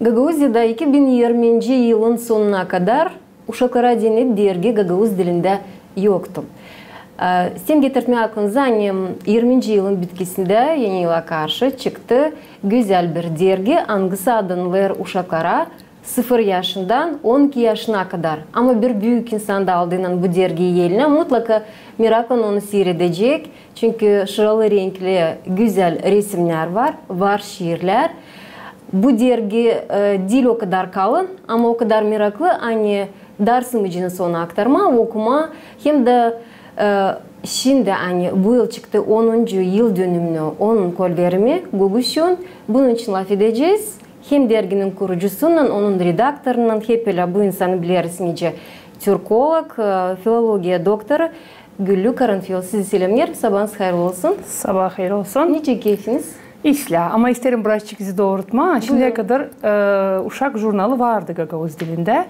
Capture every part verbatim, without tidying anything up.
Gagauziyada iki bin irminci yılın sonuna kadar uşaklara deyni dergi gagauz dilindä yoktu. E, isteerim getirtmää aklınıza, ani irminci yılın bitkisindä, Eni yıla karşı, çıktı gözäl bir dergi, angısı adanılêr uşaklara sıfır yaşından on iki yaşına kadar. Ama bir büük insan da aldıynan bu dergiyi elinä, mutlaka meraklan onu siiredecek. Çünkü şıralı renkli gözäl resimnär var, var şiirlär. Bu dergi, e, diil o kadar kalın, ama o kadar meraklı, ani darsımı için onu aktarmaa, okumaa, hem dä, e, şindi, ani bu yıl çıktı onuncu yıldönümünü onun kolverimi, Guguşçuun, bunun için lafedecez. Hem derginin kurucusunnan, onun redaktorunnan, hep ölä bu insanı bileriz nicä türkolog, e, filologiya doktoru Güllü Karanfil. Sizi selämneerim, sabaanız hayırlı olsun. Sabaa hayır olsun. Nicä keyfiniz? İslää, ama isteerim birazçık sizi doorutmaa. Buyurun. Şindiyä kadar, e, uşak jurnalı vardı gagauz dilindä.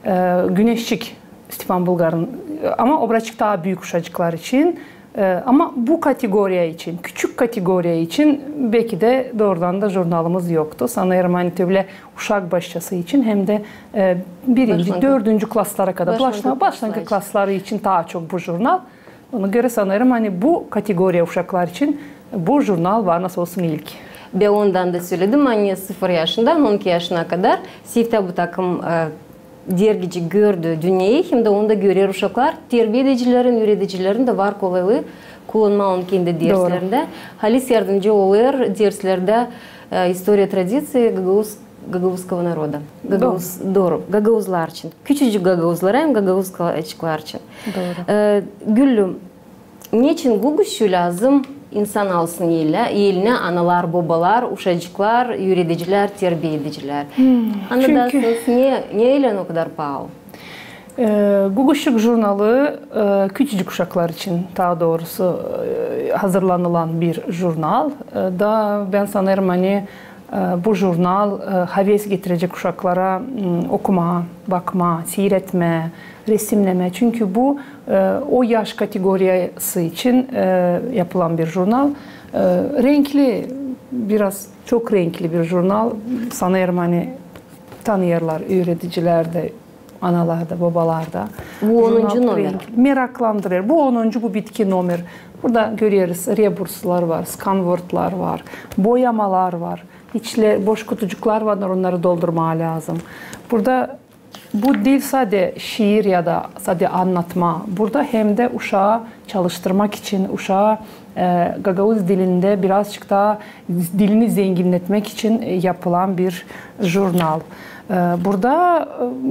E, Güneşçik Stepan Bulgarın, e, ama o birazçık taa büük uşacıklar için. E, ama bu kategoriya için, küçük kategoriya için beki dä doorudan da jurnalımız yoktu. Sanêrım, ani te bölä uşak başçası için hem dä, e, birinci, dördüncü klaslara kadar, başlangıç klasları için taa çok bu jurnal. Ona görä sanêrım, ani bu kategoriya uşaklar için bu jurnal var, nasıl olsun, ilk. Bän ondan da söledim, ani sıfır yaşından on iki yaşına kadar Siftä bu takım, e, dergicik gördü dünneyi, hem dä onda görer uşaklar, terbiedecilerin, üüredicilerin dä var kolaylıı kullanmaa onu kendi derslerindä. Halis yardımcı olêr derslerdä, e, istoriya tradiţiyi gagauz, gagauzskogo naroda. Gagauz, dooru, gagauzlar için. Küçücük gagauzlara hem gagauzçıklar için. Dooru. E, Güllü, neçin Guguşçu lääzım insan alsın elinä, elinä analar, bobalar, uşacıklar, üüredicilär, terbiedicilär? Annadarsanız, ne, ne ölä o kadar paalı? E, Guguşçuk jurnalı, e, küçücük uşaklar için, taa doorusu, e, hazırlanılan bir jurnal. E, da bän sanêrım, ani, e, bu jurnal, e, haves getirecek uşaklara, m, okumaa, bakmaa, siiretmää, resimnemää. Çünkü bu, e, o yaş kategoriyası için, e, yapılan bir jurnal. E, renkli, biraz çok renkli bir jurnal. Sanêrım, ani tanıyêrlar üüredicilär dä, analar da, bobalar da. Bu onuncu nomer. Meraklandırêr. Bu onuncu, bu bitki nomer. Burada göreriz, reburslar var, skanvortlar var, boyamalar var. İçlä boş kutucuklar var, onnarı doldurmaa lääzım. Burada bu diil sade şiir ya da sade annatma. Burada hem dä uşaa çalıştırmak için, uşaa, e, gagauz dilindä birazçık taa dilini zenginnetmek için, e, yapılan bir jurnal. E, burada,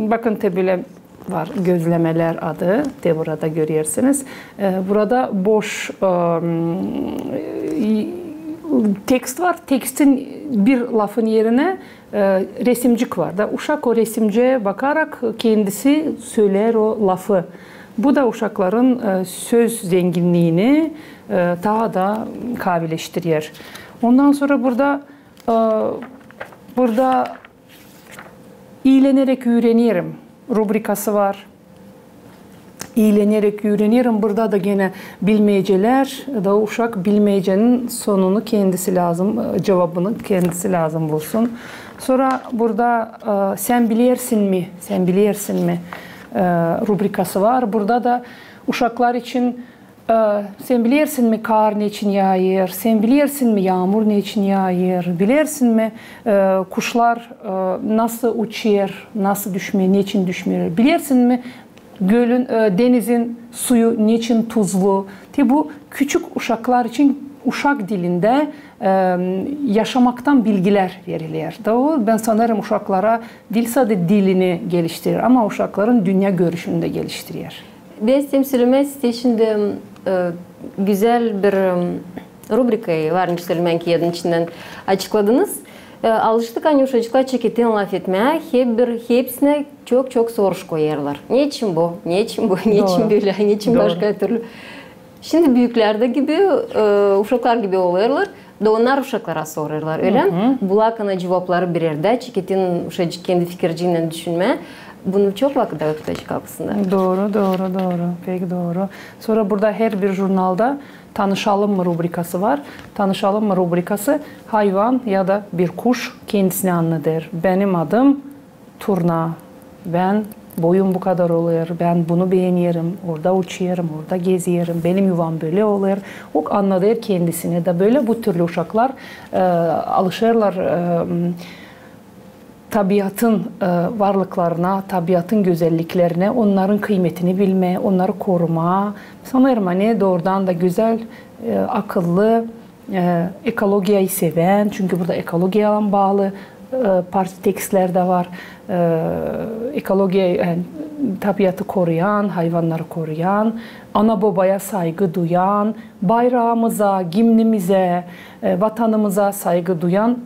e, bakın, te bölä var, gözlemelär adı, te burada görersiniz. E, burada boş, e, m, e, tekst var. Tekstin bir lafın erinä, e, resimcik var da, uşak o resimcää bakarak kendisi söleer o lafı. Bu da uşakların, e, söz zenginniini, e, taa da kaavileştirer. Ondan sora burada, e, burada "İileneräk üürenerim" rubrikası var. "İileneräk üürenerim". Burada da genä bilmeecelär, da uşak bilmeecenin sonunu kendisi lääzım, e, cuvabını kendisi lääzım bulsun. Sora burada, e, "Sän bilersin mi, sän bilersin mi?" e, rubrikası var. Burada da uşaklar için, e, "Sän bilersin mi, kaar neçin yaayêr? Sän bilersin mi, yaamur neçin yaayêr? Bilersin mi, e, kuşlar, e, nasıl uçêr, nasıl düşmeer, neçin düşmeer? Bilersin mi, gölün, e, denizin suyu neçin tuzlu?" Te bu küçük uşaklar için uşak dilindä, e, yaşamaktan bilgilär veriler. Da o, bän sanêrım, uşaklara diil sade dilini geliştirer, ama uşakların dünnä görüşünü dä geliştirer. Bän isteerim sölemää, siz şindi, e, gözäl bir, e, rubrikayı, var nicä sölemää, ki edin içindän açıkladınız. E, alıştık, ani uşacıklar çeketin lafetmää, hep bir, hepsinä çok-çok soruş koyêrlar. Neçin bu? Neçin bu? Neçin bölä? Neçin başka türlü? Şindi büüklär dä gibi, e, uşaklar gibi olêrlar. Da onnar uşaklara sorêrlar, ölä mi? Bulak ana cuvapları birer dä, çeketin uşacık kendi fikirciinnän düşünmää. Bunu çok vakıt dayıp tutacek kapısında. Dooru, dooru, dooru. Pek dooru. Sora burada herbir jurnalda Tanışalım mı rubrikası var. Tanışalım mı rubrikası hayvan ya da bir kuş kendisinä annadêr. Benim adım turna. Bän boyum bu kadar olêr, bän bunu beenerim, orada uçêrım, orada gezerim, benim yuvam bölä olêr. O annadêr kendisinä. Da bölä bu türlü uşaklar e, alışêrlar e, m, tabiatın e, varlıklarına, tabiatın gözelliklerinä, onnarın kıymetini bilmää, onnarı korumaa. Sanêrım, ani doorudan da gözäl, e, akıllı, e, ekologiyayı sevän, çünkü burada ekologiyalan baalı e, parça tekstlär dä var. E, ekologiya, yani, tabiatı koruyan, hayvannarı koruyan, ana-bobaya saygı duyan, bayraamıza, gimnimizä, e, vatanımıza saygı duyan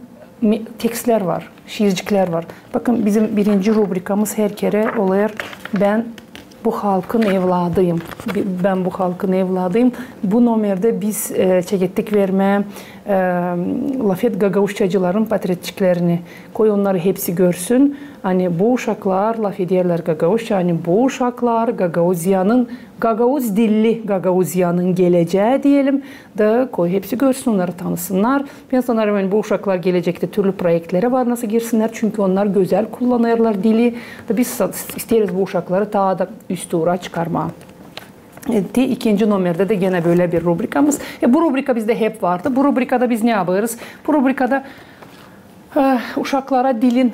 me- tekstlär var, şiirciklär var. Bakın, bizim birinci rubrikamız her kerä olêr: Bän bu halkın evladıyım. Bi- Bän bu halkın evladıyım. Bu nomerdä biz e, çekettik vermää e, lafet gagauzçacıların portretçiklerini. Koy onnarı hepsi görsün, ani bu uşaklar lafederlär gagauzça, ani bu uşaklar Gagauziyanın, gagauz dilli Gagauziyanın gelecää deyelim. Da koy hepsi görsün, onnarı tanısınnar. Bän sanêrım, ani bu uşaklar gelecektä türlü proektlerä var nasıl girsinnär, çünkü onnar gözäl kullanêrlar dili. Da biz sa- isteeriz bu uşakları taa da üst uura çıkarmaa. E, te ikinci nomerdä dä genä bölä bir rubrikamız. E, bu rubrika bizdä hep vardı. Bu rubrikada biz ne yapêrız? Bu rubrikada e, uşaklara dilin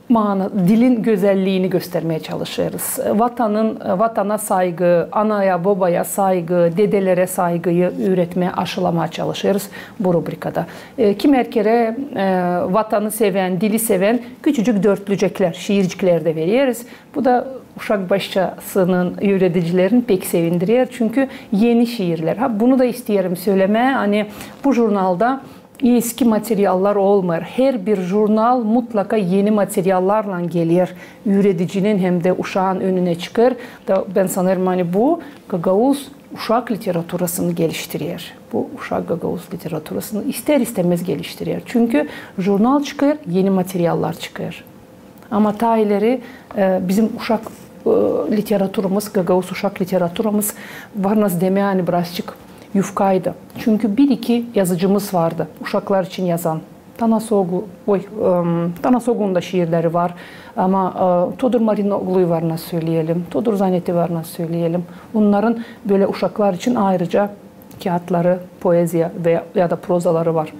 mana, dilin gözelliyini göstermää çalışêrız. Vatanın, vatana saygı, anaya, bobaya saygı, dedelerä saygıyı üüretmää, aşılamaa çalışêrız bu rubrikada. E, kimer kerä e, vatanı sevän, dili sevän küçücük dörtlüceklär, şiirciklär dä vereriz. Bu da uşak başçasının üüredicilerini pek sevindirer, çünkü eni şiirlär. Ha, bunu da isteerim sölemää, ani bu jurnalda eski materiallar olmêêr. Herbir jurnal mutlaka eni materiallarlan geler üüredicinin hem dä uşaan önünä çıkêr. Da bän sanêrım, ani bu gagauz uşak literaturasını geliştirer. Bu uşak gagauz literaturasını ister-istämäz geliştirer. Çünkü jurnal çıkêr, eni materiallar çıkêr. Ama taa ileri e, bizim uşak e, literaturamız, gagauz uşak literaturamız var nasıl demää, ani birazçık yufkaydı. Çünkü bir-iki yazıcımız vardı, uşaklar için yazan. Tanasoglu, oy, e, Tanasoglunun da şiirleri var. Ama e, Todur Marinogluyu var nasıl söleyelim, Todur Zaneti var nasıl söleyelim. Onnarın bölä uşaklar için ayrıca kiyatları, poeziya veya, ya da prozaları var.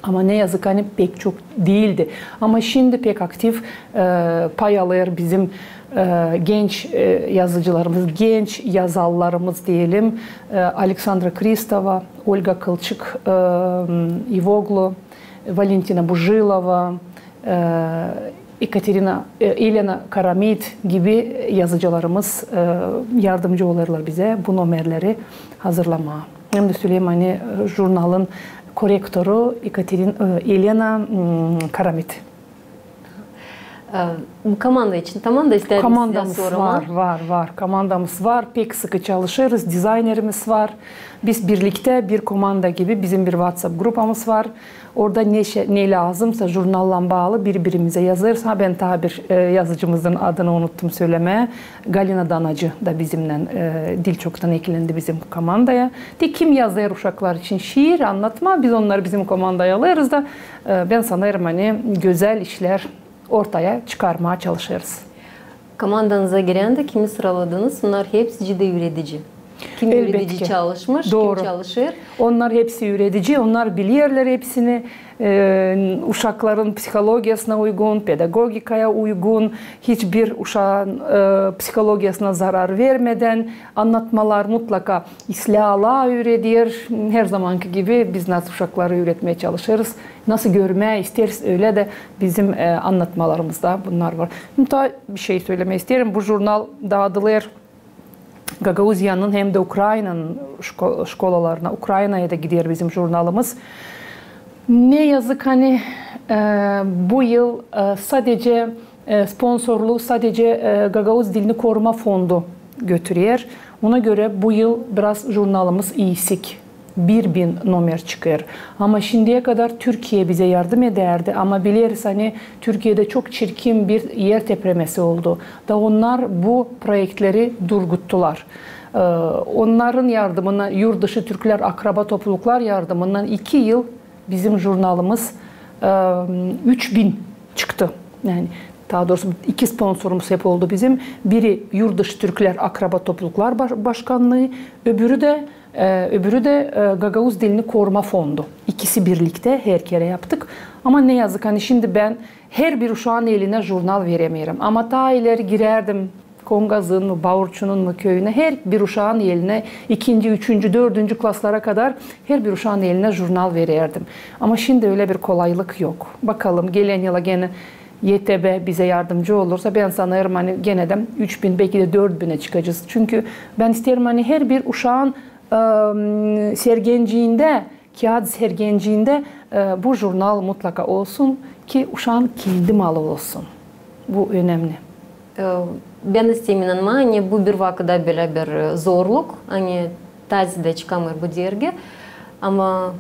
Ama ne yazık, ani pek çok diildi. Ama şindi pek aktiv e, pay alêr bizim e, genç e, yazıcılarımız, genç yazarlarımız deyelim. E, Aleksandra Kristova, Olga Kılçık, e, İvoglu, Valentina Buжилова, e, Ekaterina, e, Elena Karamit gibi yazıcılarımız e, yardımcı olêrlar bizä bu nomerleri hazırlamaa. Hem dä söleyim, ani e, jurnalın korektoru Ekaterin-, e, Elena m, Karamit. E, bu komanda için, komanda isteerim sizä sormaa. Komandamız var, var, var. Komandamız var, pek sıkı çalışêrız, dizaynerimiz var. Biz birliktä bir komanda gibi, bizim bir WhatsApp grupamız var. Orada ne şey, ne lääzımsa jurnallan baalı biri-birimizä yazêrız. Ha, bän taa bir e, yazıcımızın adını unuttum sölemää. Galina Danacı da bizimnän e, diil çoktan eklendi bizim komandaya. Te kim yazêr uşaklar için şiir, annatma, biz onnarı bizim komandaya alêrız da e, bän sanêrım, ani gözäl işlär ortaya çıkarmaa çalışêrız. Komandanıza girän dä, kimi sıraladınız, onnar hepsi dä üüredici. Kim üüredici çalışmış, kim çalışêr. Onnar hepsi üüredici, onnar bilerlär hepsini, e, uşakların psihologiyasına uygun, pedagogikaya uygun, hiçbir uşaan e, psihologiyasına zarar vermedän, annatmalar mutlaka islää alaa üüreder. Her zamankı gibi biz nasıl uşakları üüretmää çalışêrız, nasıl görmää isteeriz, ölä dä bizim e, annatmalarımızda bunnar var. Taa bir şey sölemää isteerim. Bu jurnal daadılêr Gagauziyanın hem dä Ukraynanın şko- şkolalarına. Ukraynaya da gider bizim jurnalımız. Ne yazık, ani e, bu yıl e, sadece e, sponsorluu sadece e, Gagauz dilini koruma fondu götürer. Ona görä bu yıl biraz jurnalımız iisik. bir bin nomer çıkêr. Ama şindiyä kadar Türkiye bizä yardım edärdi. Ama bileriz, ani Türkiyedä çok çirkin bir er depremesi oldu. Da onnar bu proektleri durguttular. E, onnarın yardımına, yurtdışı türklär, akraba topluluklar yardımından iki yıl bizim jurnalımız, e, üç bin çıktı. Yani, taa doorusu, iki sponsorumuz hep oldu bizim. Biri Yurtdışı türklär akraba topluluklar baş-, başkanlıı, öbürü dä, e, öbürü dä, e, Gagauz dilini koruma fondu. İkisi birliktä herkerä yaptık. Ama ne yazık, ani şindi bän herbir uşaan elinä jurnal veremeerim. Ama taa ileri girärdim Kongazın mı, Baurçunun mu küüyünä, herbir uşaan elinä, ikinci, üçüncü, dördüncü klaslara kadar herbir uşaan elinä jurnal verärdim. Ama şindi ölä bir kolaylık yok. Bakalım, gelän yıla genä YTB bizä yardımcı olursa, bän sanêrım, ani genä dä üç bin, beki dä dört binä çıkacez. Çünkü bän isteerim, ani herbir uşaan, e, sergenciindä, kiyat sergenciindä, e, bu jurnal mutlaka olsun, ki uşaan kendi malı olsun. Bu önemli. E, bän isteerim inanmaa, ani bu bir vakıtta bölä bir, e, zorluk, ani taze dä çıkamêêr bu dergi, ama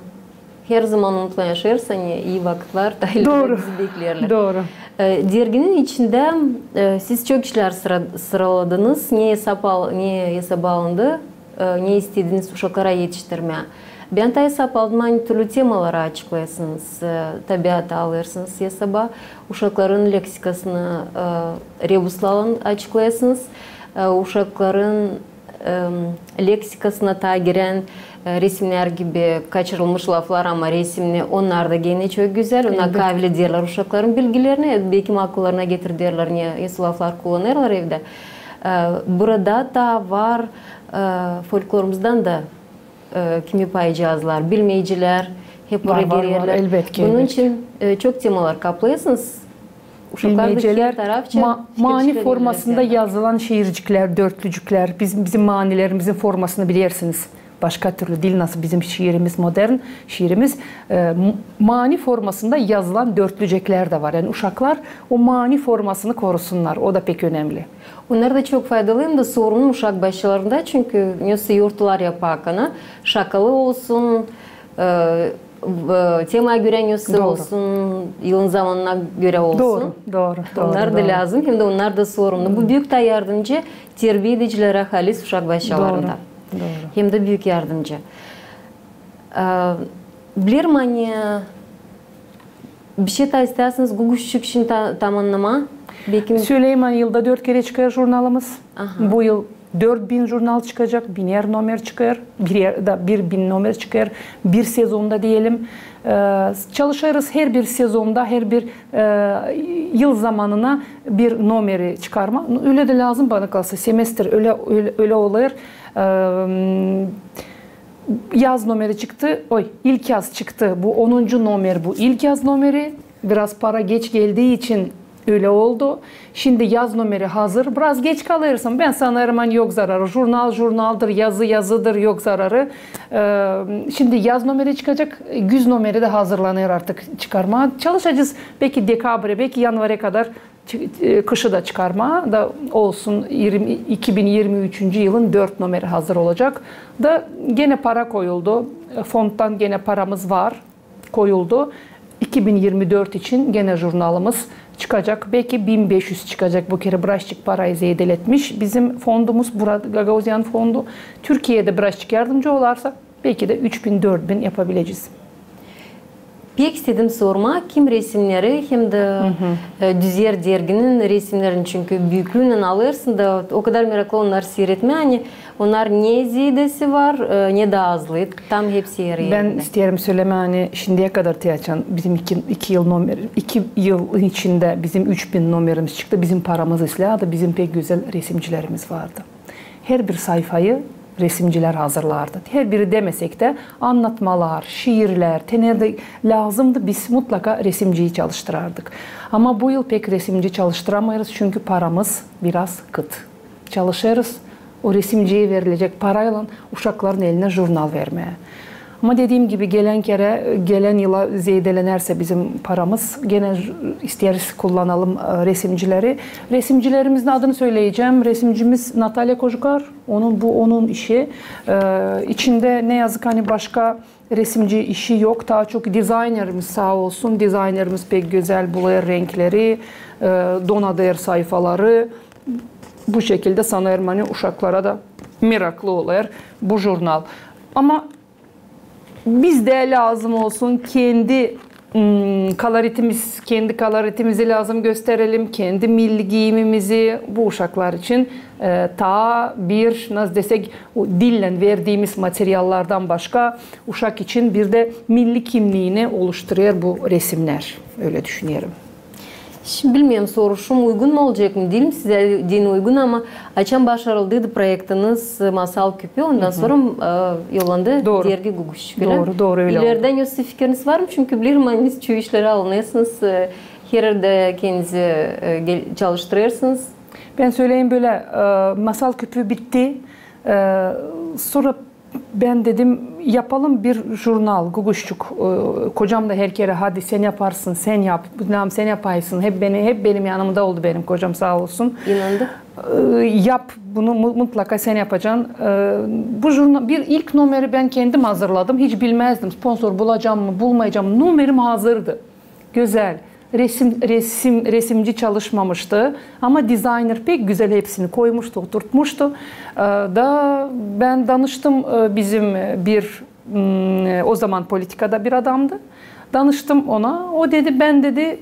herzaman umutlan yaşêêrız, ani ii vakıtlar taa ilerä bizi bekleerlär. Dooru. E, derginin içindä, e, siz çok işlär sıra-, sıraladınız, ne esap al-, ne esap alındı, e, ne istediniz uşaklara etiştirmää. Bän taa esap aldım, ani türlü temaları açıklêêrsınız, e, tabiatı alêrsınız esaba, uşakların leksikasını, e, rebuslarlan açıklêêrsınız, e, uşakların, e, leksikasına taa girän, e, resimnär gibi kaçırılmış laflar, ama resimni, onnar da genä çok gözäl, ona kavilä deerlär uşakların bilgilerini, beki akıllarına getirerlär, ne, nesoy laflar kullanêrlar evdä. E, burada taa var, e, folklorumuzdan da, e, kimi paycıazlar, bilmeycilär, hep oraya gelerlär. Var, var, var, elbetki, elbetki. Bunun için, e, çok temalar kaplêêrsınız. Uşaklar da her tarafça ma-, mani formasında yazılan şiirciklär, dörtlücüklär, biz, bizim manilerimizin formasını bilersiniz. Başka türlü diil, nasıl bizim şiirimiz modern, şiirimiz, e, m-, mani formasında yazılan dörtlüceklär dä var. Yani uşaklar o mani formasını korusunnar, o da pek önemli. Onnar da çok faydalı hem dä sorumlu uşak başçalarında, çünkü nesoy yortular yaparkan, şakalı olsun, e, v-, temaya görä nesoy olsun, yılın zamanına görä olsun. Dooru, dooru, dooru. Onnar da lääzım, hem dä onnar da sorumlu. Bu büük taa yardımcı terbiye edicilerä halis uşak başçalarında. Dooru, dooru. Hem dä büük yardımcı. E, bilerim, ani bişey taa istärsiniz Guguşçuk için ta-, tamannamaa? Beki... Söleerim, ani yılda dört kerä çıkêr jurnalımız. Aha. Bu yıl dört bin jurnal çıkacek, biner nomer çıkêr, bir, da bir bin nomer çıkêr, bir sezonda deyelim. E, çalışêrız herbir sezonda, herbir, e, yıl zamanına bir nomeri çıkarmaa. Ölä dä lääzım bana kalsa, semestr ölä, ölä, ölä olêr. E, yaz nomeri çıktı, oy, ilkyaz çıktı. Bu onuncu nomer, bu ilkyaz nomeri. Biraz para geç geldii için ölä oldu. Şindi yaz nomeri hazır. Biraz geç kalêrsın. Bän sanêrım, ani yok zararı. Jurnal jurnaldır, yazı yazıdır, yok zararı. E, şindi yaz nomeri çıkacek. Güz nomeri dä hazırlanêr artık çıkarmaa. Çalışacez beki dekabrä, beki yanvarä kadar çı-, e, kışı da çıkarmaa da olsun, irmi, iki bin irmi üçüncü yılın dört nomeri hazır olacek. Da genä para koyuldu. E, fondtan genä paramız var, koyuldu. İki bin irmi dört için genä jurnalımız çıkacek. Beki bin beş üz çıkacek. Bu kerä birazçık parayı zeedeletmiş bizim fondumuz, burada Gagauziyanın fondu. Türkiye dä birazçık yardımcı olarsa, beki dä üç bin, dört bin yapabilecez. Pek istedim sormaa, kim resimneri hem dä, e, düzer derginin resimnerini, çünkü büüklüünän alêrsın da o kadar meraklı onnar siiretmää, ani onnar ne zeedesi var, e, ne dä azlıı, tam hepsi ererindä. Bän isteerim sölemää, ani şindiyä kadar te açan bizim iki, iki yıl nomer, iki yıl içindä bizim üç bin nomerimiz çıktı, bizim paramız islää da bizim pek gözäl resimcilerimiz vardı. Herbir sayfayı resimcilär hazırlardı. Herbiri demesek dä, annatmalar, şiirlär, te neredä lääzımdı, biz mutlaka resimciyi çalıştırardık. Ama bu yıl pek resimci çalıştıramêêrız, çünkü paramız biraz kıt. Çalışêrız o resimciye verilecek paraylan uşakların elinä jurnal vermää. Ama dediim gibi, gelän kerä, gelän yıla zeedelenersä bizim paramız, genä j-, isteeriz kullanalım, e, resimcileri. Resimcilerimizin adını söleyecäm. Resimcimiz Natalya Kožukar, onun, bu onun işi. E, içindä ne yazık, ani başka resimci işi yok. Taa çok dizaynerimiz saa olsun. Dizaynerimiz pek gözäl bulêr renkleri, e, donadêr sayfaları. Bu şekildä sanêrım, ani uşaklara da meraklı olêr bu jurnal. Ama bizdä lääzım olsun kendi, m, koloritimiz, kendi koloritimizi lääzım gösterelim, kendi milli giiyimimizi bu uşaklar için, e, taa bir, nasıl desäk, o dillän verdiimiz materiallardan başka uşak için bir dä milli kimniini oluşturêr bu resimnär. Ölä düşünerim. Şindi bilmeerim, soruşum uygun mu olacek mı, diil mi sizä deyni uygun, ama açan başarıldıydı proektiniz, e, Masal küpü, ondan sora, e, yollandı dergi Guguşçuk, ölä mi? Dooru, dooru, ölä oldu. İleridän öyle fikiriniz var mı? Çünkü bilerim, ani siz çoyu işleri alınêrsınız, e, her erdä kendinizi, e, gel-, çalıştırêrsınız. Bän söleyim bölä, e, Masal küpü bitti. E, sora bän dedim, yapalım bir jurnal, Guguşçuk. E, kocam da her kerä, hadi sän yaparsın, sän yap, lääzım sän yapaysın. Hep beni, hep benim yanımda oldu benim kocam, saa olsun. İnandı. E, yap bunu, mu-, mutlaka sän yapacan. E, bu jurna-, bir ilk nomeri bän kendim hazırladım. Hiç bilmäzdim, sponsor bulacam mı, bulmayacam mı. Nomerim hazırdı. Gözäl. Resim, resim, resimci çalışmamıştı. Ama dizayner pek gözäl hepsini koymuştu, oturtmuştu. E, da bän danıştım, e, bizim bir, m, o zaman politikada bir adamdı. Danıştım ona. O dedi, bän dedi,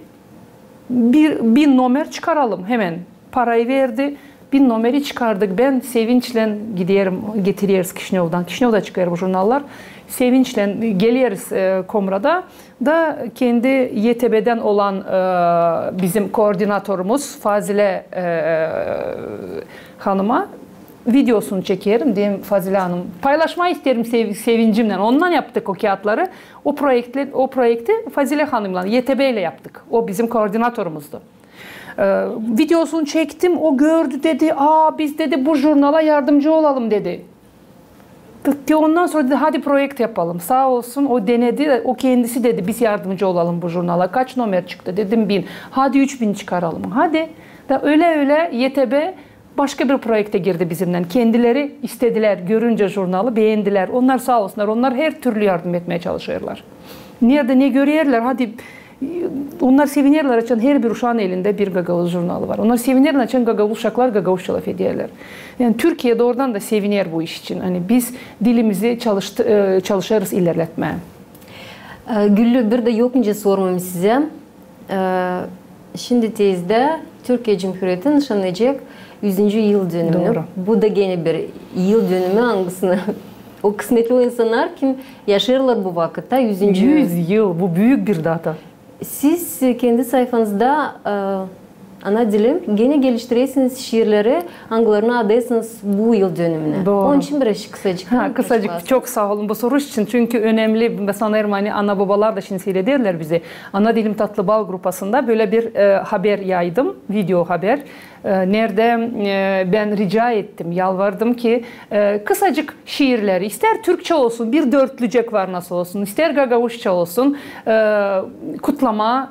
bir, bir nomer çıkaralım hemen. Parayı verdi. Bir nomeri çıkardık. Bän sevinçlän giderim, getireriz Kişinövdan. Kişinövda çıkêr bu jurnallar. Sevinçlän geleriz, e, Komrada. Da kendi YTBdän olan, e, bizim koordinatorumuz Fazile, e, hanıma videosunu çekerim, deerim, Fazile hanım, paylaşmaa isteerim sev-, sevincimnän. Ondan yaptık o kiyatları. O proekti, o proekti Fazile hanımlan, YTB ile yaptık. O bizim koordinatorumuzdu. E, videosunu çektim, o gördü, dedi, aa, biz, dedi, bu jurnala yardımcı olalım, dedi. Te ondan sora dedi, hadi proekt yapalım. Saa olsun, o denedi, o kendisi dedi, biz yardımcı olalım bu jurnala. Kaç nomer çıktı? Dedim, bin. Hadi üç bin çıkaralım. Hadi. Da ölä-ölä YTB başka bir proektä girdi bizimnän. Kendileri istedilär, görüncä jurnalı, beendilär. Onnar saa olsunnar, onnar her türlü yardım etmää çalışêrlar. Neredä ne görerlär, hadi, onnar sevinerlär, açan herbir uşaan elindä bir gagauz jurnalı var. Onnar sevinerlär, açan gagauz uşaklar gagauzça lafederlär. Yani Türkiye doorudan da seviner bu iş için. Ani biz dilimizi çalıştı-, e, çalışêrız ilerletmää. E, Güllü, bir dä yok nicä sormayım sizä. E, şindi tezdä Türkiye Cumhuriyeti nışanlayacek üzüncü yıldönümünü. Dooru. Bu da genä bir yıldönümü, angısını o kısmetli o insannar, kim yaşêêrlar bu vakıtta, üzüncü. Üz yıl, bu büük bir data. Siz kendi sayfanızda, e, Ana dilim, genä geliştirersiniz şiirleri, angılarını adêêrsınız bu yıldönümünä. Dooru. Onun için biraz kısacık. Ha, kısacık, çok saa olun bu soruş için, çünkü önemli. Sanêrım, ani ana-bobalar da şindi siirederlär bizi. Ana dilim tatlı bal grupasında bölä bir, e, haber yaydım, video haber. E, neredä, e, bän rica ettim, yalvardım ki, e, kısacık şiirleri, ister türkçä olsun, bir dörtlücek var nasıl olsun, ister gagauzça olsun, e, kutlamaa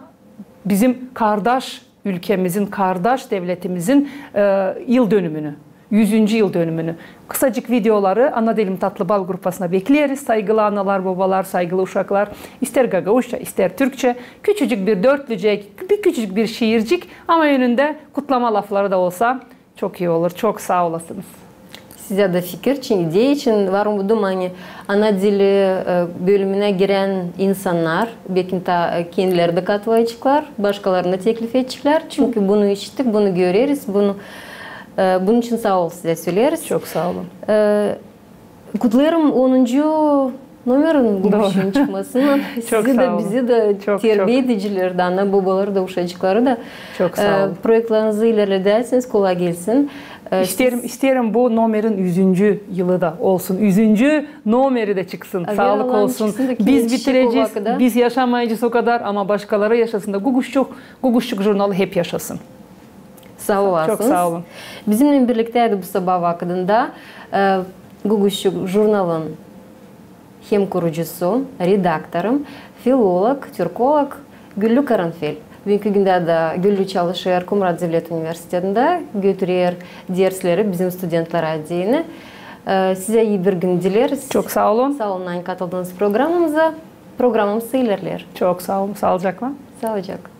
bizim kardaş ülkemizin, kardaş devletimizin, e, yıldönümünü, üzüncü yıldönümünü. Kısacık videoları Ana dilim tatlı bal grupasına bekleriz. Saygılı analar, bobalar, saygılı uşaklar, ister gagauzça, ister türkçä, küçücük bir dörtlücek, bir küçücük bir şiircik, ama önündä kutlama lafları da olsa çok ii olur. Çok saa olasınız. Sizä dä fikir için, ideya için. Var umudum, ani ana dili, e, bölümünä girän insannar, bekim taa, e, kendileri dä katılaceklar, başkalarını teklif edeceklär. Çünkü bunu işittik, bunu göreriz, bunu, e, bunun için saa ol sizä söleriz. Çok saa olun. E, Kutlêêrım onuncu nomerin Guguşçugun çıkmasını. Sizi dä, bizi dä, terbiya edicileri dä, ana-bobaları da, uşacıkları da. Çok saa olun. E, proektlerinizi ilerledäsiniz, kolay gelsin. E, isteerim, isteerim bu nomerin üzüncü yılı da olsun. Üzüncü nomeri dä çıksın. Saalık olsun. Biz bitirecez, biz yaşamayacez o kadar, ama başkaları yaşasın da. Guguşçuk, Guguşçuk jurnalı hep yaşasın. Saa olasınız. Çok saa olun. Bizimnän birliktäydi bu sabaa vakıdında, e, Guguşçuk jurnalın hem kurucusu, redaktoru, filolog, türkolog Güllü Karanfil. Büünkü gündä dä Güllü çalışêr Kumrat Devlet Universitetindä, götürer dersleri bizim studentlerä deyni. E, sizä ii bir gün dileriz. Çok saa olun. Saa olun, ani katıldınız programamıza. Programamız ilerleer. Çok saa olun. Saalıcaklan. Saalıcaklan.